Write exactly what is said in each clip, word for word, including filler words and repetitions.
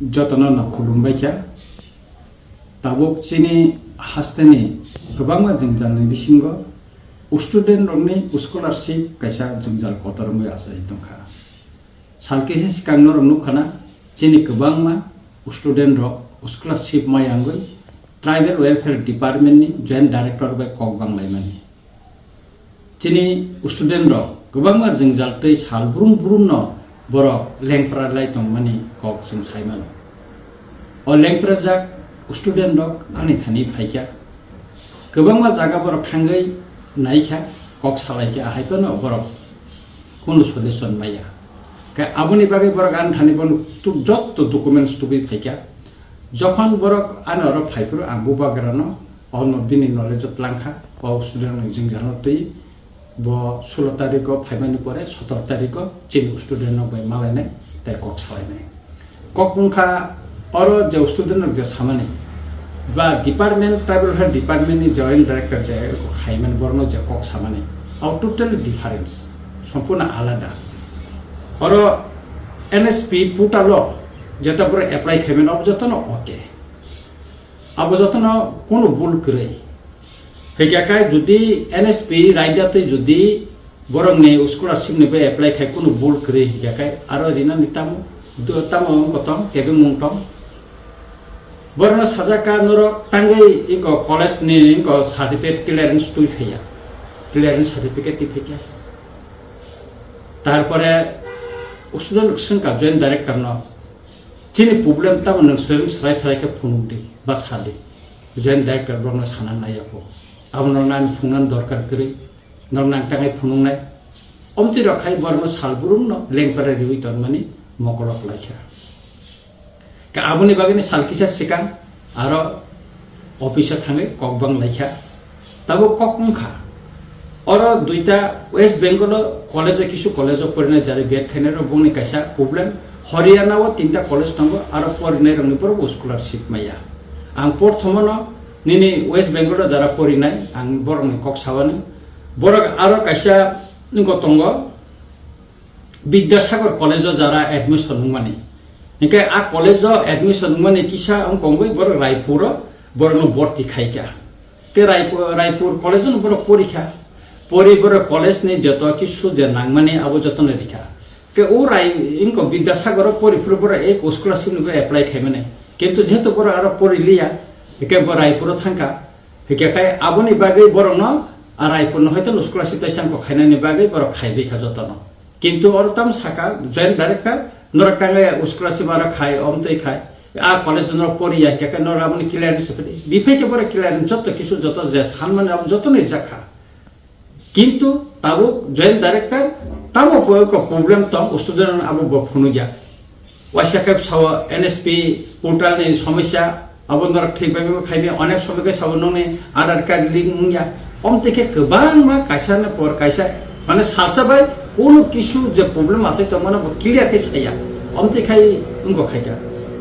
Jotono no khulumbai kha. Tabuk chini hasteni kwbangma jwngjalni bisingo student rokni scholarship kaisa jwngjal kotor wngwi achai tongkha. Sal kisa swkang norok nukkhana, chini kwbangma student rok scholarship maya wngwi Tribal Welfare Department ni Joint Director bai kok banglaimani. Chini student rok kwbangma jwngjal tei sal brum brum no borok lengpra lai tongmani kok chwng sai mano. O lengprajak student rok ani thani phaikha. Kwbangma jaga borok thangwi naikha, kok salaikha, ahai phano borok kunu solution maya. Khe aboni bagwi borok ani thani bono tu-, jotto documents tubui phaikha. Jokhon borok ani oro phaiphuru ang bubagrano ono bini knowledge o tlangkha, o student ni jwngjal no twi bo sulo tarikh o phaimani pore sotoro tarikh o chini student rok bai malainai tei kok salainai. Kok wngkha oro je student rok je samani ba department, tribal welfare department ni joint director je kok khaimani borokno je kok samani, abo totally difference, sompurno alada. Oro N S P portal o jeta borok apply khaimani abo jotono okay. Abo jotono kunu bul kwrwi. Hwnkhe kai jodi N S P raida twi jodi borokni scholarship ni bai apply khai kunu bul kwrwi hwnkhe kai aro rinani tamo, do-, tamo wngkha tong, kebengmung tong. Borokno sajak kha norok tangwi wngkha college ni wngkha certificate clearance twi phaiya. Clearance certificate twi phaikha. Tarpore student swngkha joint director no. Chini problem tamo nwng swrwng srai srai khe phunuk di, ba sa di. Joint director borokno sana nai ya kho. Abo norokno ani phunuknani dorkar kwrwi, norokno ang tangai phunuknai. Omtwi rok khai borokno sal brum no lengpra riwi tongmani mokolok lai kha. Khe aboni bagwi ni sal kisa swkang aro office o thangwi kok bang lai kha. Tabuk kok wngkha. Oro duita West Bengal o college o, kisu college o porinai jari B Ed khainai rok bongni kaisa problem. Haryana o tinta college tongo, aro porinai rokni borok bo scholarship maya. Ang porthomo no nini West Bengal o jara porinai ang borokni kok sawani. Borok aro kaisa wngkha tongo, Bidyasagar college o jara admission wngmani. Hinkhe a college o admission wngmani kisa wngkha wngwi borok Raipur o borokno borti khaikha. Khe Raipur, Raipur college o borok porikha. Pori borok college ni joto kisu je nangmani abo jotono rikha. Khe o Rai wngkha Bidyasagar o pori phuru borok ek scholarship ni apply khaimani. Kintu jehetu borok aro pori liya, hinkhe bo Raipur o thangkha. Hinkhe kai aboni bagwi borokno a Raipur no hoito scholarship taisa wngkha khainani bagwi borok khaibai kha jotono. Kintu oro tamo saka joint director, norok tangwi scholarship aro khai, omtwi khai, a college norok poriya hinkhe kai norok aboni clearance riphaidi. Riphai khe borok clearance jotto kisu joto je sanmani abo jotono rijak kha. Kintu tabuk joint director tamo bo ko problem tong student rok abo bo phunukya. Waisa khe sao N S P portal ni somosya abo norok thik bai bo khaimya, onek somoi khe sao nokni Aadhaar card link wngya. Omtwi khe kwbangma kaisa ni por kaisa mane salsa bai kunu kisu je problem asai tongmano bo clear khe saya. Omtwi khai wngkha khaikha.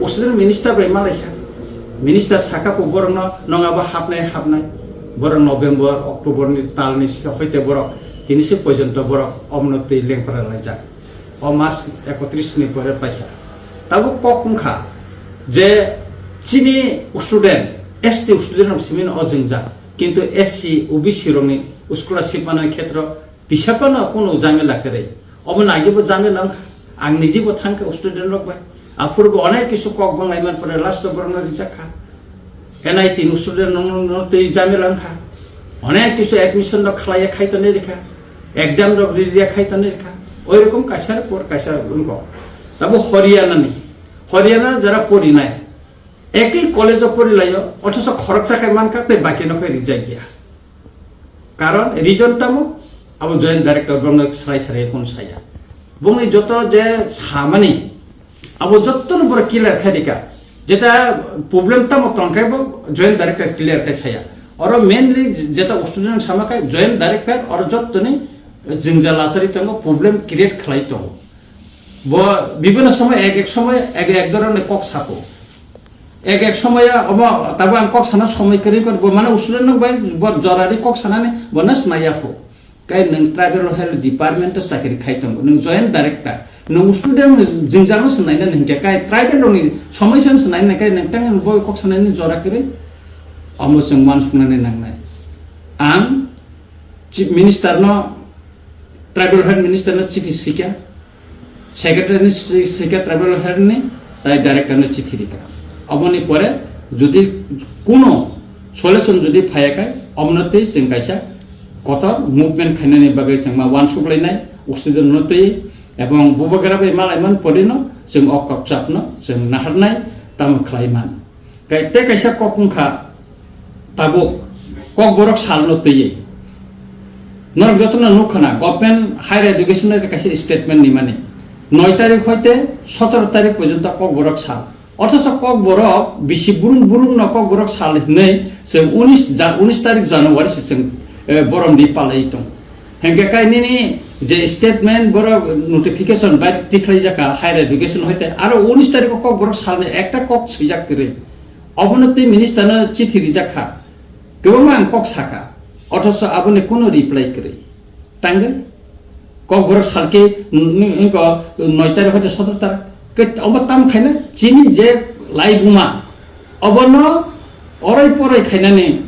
Student minister bai malaikha. Minister saka bo borokno nong abo hapnai hapnai. Borok November, October ni tal ni sika hoite borok tini se porjonto borok omono twi lengpra laijak. O mas ekotris ni pore paikha. Tabuk kok wngkha je chini student, S T student rok simi no o jwngjal. Kintu S C, O B C rokni scholarship manani khetro Pisapano kunu jamela kwrwi. Obo naigibo jamela wngkha. Ang nijibo thangkha student rok bai. Aphuru bo onek kisu kok banglaimani pore last o borokno rijak kha. N I T ni student rokno twi jamela wngkha. Onek kisu admission rok khlaiya khai tonwi rikha. Exam rok riya khai tonwi rikha. Oi rokom kaisa por kaisa wngkha. Tabo Haryana ni. Haryana jara porinai. Ekhi college o porilaio, othoso khoroksa khe mankha tei baki no khe rijak ya. Karon reason tamo, abo joint director borokno srai srai kunu saya. Bongni joto je samani, abo jotto no borok clear khai rika. Jeta problem tamo tongkhe bo joint director clear khai saya. Oro mainly jeta student sama khai joint director oro jottoni jwngjal lachari tongo, problem create khlai tongo. Bo bibhinno somoy ek ek somoy ek ek dhoroner kok sako. Ek ek somoy obo tabo ang kok sana somoy kwrwi kor bo mane student rok bai bor jorari kok sanani bono sinai ya kho. Kai nwng tribal health department o chakri khai tongo, nwng joint director, Nwng student ni jwngjal no swnaina hinkhe kai tribal rok ni somosya no swnaina kai nwng tang bo kok sanani jora kwrwi. Omo chwng uansuknani nangnai. Ang Chief Minister no, Tribal Health Minister no chithi swikha, Secretary ni swi-, swikha Tribal Health ni, tai Director no chithi rikha. Aboni pore jodi kuno solution jodi phaiya kai, omono tei chwng kaisa kotor movement khainani bagwi chwng ma uansuk lainai, student no twi, ebong bubagra bai malaiman porino chwng o kokchapno chwng naharnai tamo khlaiman. Kai tei kaisa kok wngkha tabuk Kokborok salno twiwi. Norok jotono nukha na, government higher education ni kaisa statement nimani. Noi tarik hoite sotoro tarik porjonto Kokborok sal. Othocho Kokborok bisi burung burung no Kokborok sal hinwi chwng unis ja-, unis tarik January se chwng, eh, borom di palai tong. Hingke kai nini je statement borok notification bai tikhlai jaka higher education hoite aro unis tarik o Kokborok salni ekta kok swijak kwrwi. Obono tei minister no chithi rijak kha. Kwbangma ang kok sakha. Othocho aboni kuno reply kwrwi. Tangwi Kokborok salke, mm, mm, ko noi tarik hoite sotoro tarik. Ke obo tam khaina chini je laibuma. Obono orai porai khainani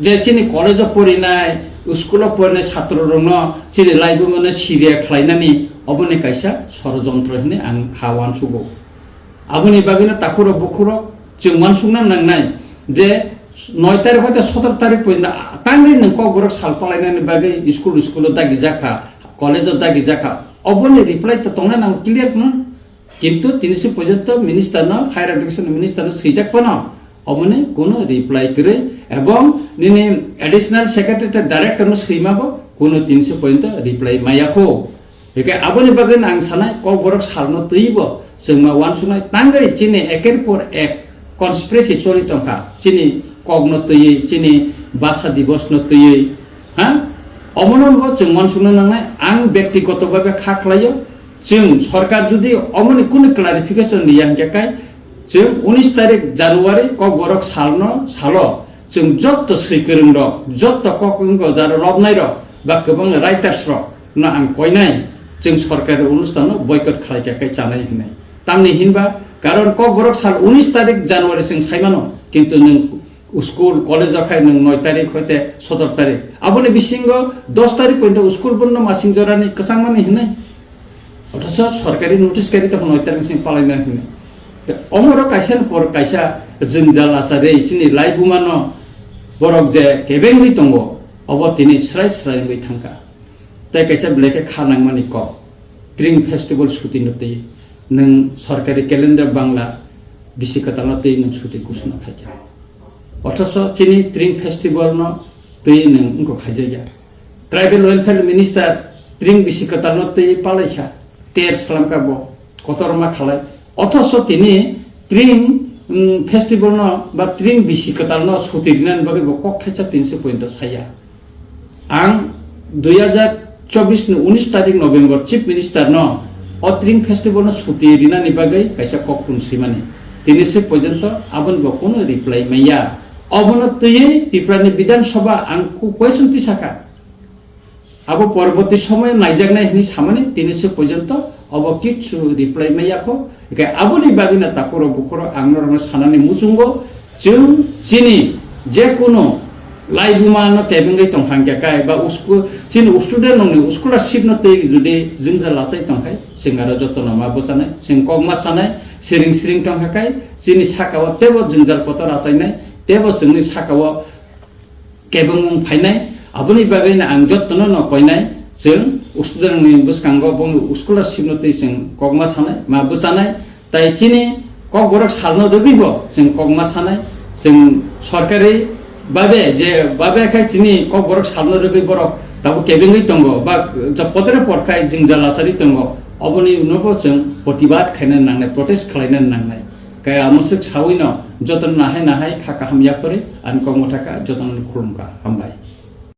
je chini college o porinai, school o porinai satro rokno chini laibuma no siriya khlainani oboni kaisa sorojontro hinwi ang kha uansugo. Aboni bagwino takhurok bukhurok chwng uansukna nangnai je noi tarik hoite sotoro tarik porjonto tangwi nwng Kokborok sal palainani bagwi school, school o dagi jakha, college o dagi jakha. Oboni reply to tongna nango clear no. Kintu tini se porjonto minister no, higher education minister no swijak phano oboni kuno reply kwrwi ebong nini additional secretary director no swima bo kuno tini se porjonto reply maya kho. Hingke aboni bagwi ang sanai Kokborok salno twibo chwngma uansuknai tangwi chini eker por ek conspiracy choli tongkha chini kokno twiwi chini basa divosno twiwi ha omono bo chwng uansukna nangnai ang byaktigoto bhabe kha khlaio chwng sorkar jodi omoni kunu clarification riya hingke kai chwng unis tarik January Kokborok salno salo chwng jotto swikwrwng rok jotto kok wngko jaro lobnai rok ba kwbangma writers rok no ang koinai chwng sorkari onusthan no boycott khlai kha khe chanai hinwi. Tamni hinba karon Kokborok sal unis tarik January chwng saimano, kintu nwng school college o khai nwng noi tarik hoite sotoro tarik. Aboni bisingo dos tarik pointo school bondo masing jorani kwchangmani hinwi. Othocho sorkari notice kari tokho noi tarik sing palaina hinwi. Te omoro kaisa ni por kaisa jwngjal asari chini laibuma no borok je kebengwi tongo, obo tini srai srai wngwi thangkha. Tei kaisa belai khe kha nangmani kok, Tring Festival suti no twi nwng sorkari calendar Bangla bisi kwtal no twi nwng suti ghosona khaikha. Othocho chini Tring Festival no twi nwng wngkok khaijakya. Tribal Welfare Minister Tring bisi kwtal no twi palaikha, ter slamkha bo, kotorma khalai. Othocho tini Tring, mm, Festival no ba Tring bisi kwtal no suti rinani bagwi bo kok khaisa tinsi pointo saya. Ang dui hajar chobbish ni unis tarik November Chief Minister no o Tring Festival no suti rinani bagwi kaisa kok tun swimani. Tini se porjonto aboni bo kunu reply maya. Obono twiwi Tripura ni Bidhan Sabha ang ku-, question tisaka. Abo porborti somoyo naijaknai hinwi samani tini se porjonto obo kichu reply maya kho. Hingke aboni bagwino takhurok bukhurok ang norokno sanani muchungo, chwng chini je kunu laibuma no kebengwi tongkha hingke kai ba usku-, chini student rokni scholarship no twi jodi jwngjal lachai tongkhai, chwng aro jotono ma bwchanai, chwng kok ma sanai, siring siring tongkha kai, chini saka o tebo jwngjal kotor achainai, tebo chwngni saka o kebengmung phainai, aboni bagwino ang jotono no koinai, chwng student ni bwskango boni scholarship no twi chwng kok ma sanai, ma bwchanai, tai chini Kokborok salno rwgwi bo chwng kok ma sanai, chwng sorkari babe je babe khai chini Kokborok salno rwgwi borok tabuk kebengwi tongo, ba je podore pod khai jwngjal lachari tongo, oboni no bo chwng protibad khaina nangnai, protest khlaina nangnai. Kaya mwswk sawino jotono nahai nahai kha kaham yapharwi ani kok mwthaka jotono khulumkha. Hambai.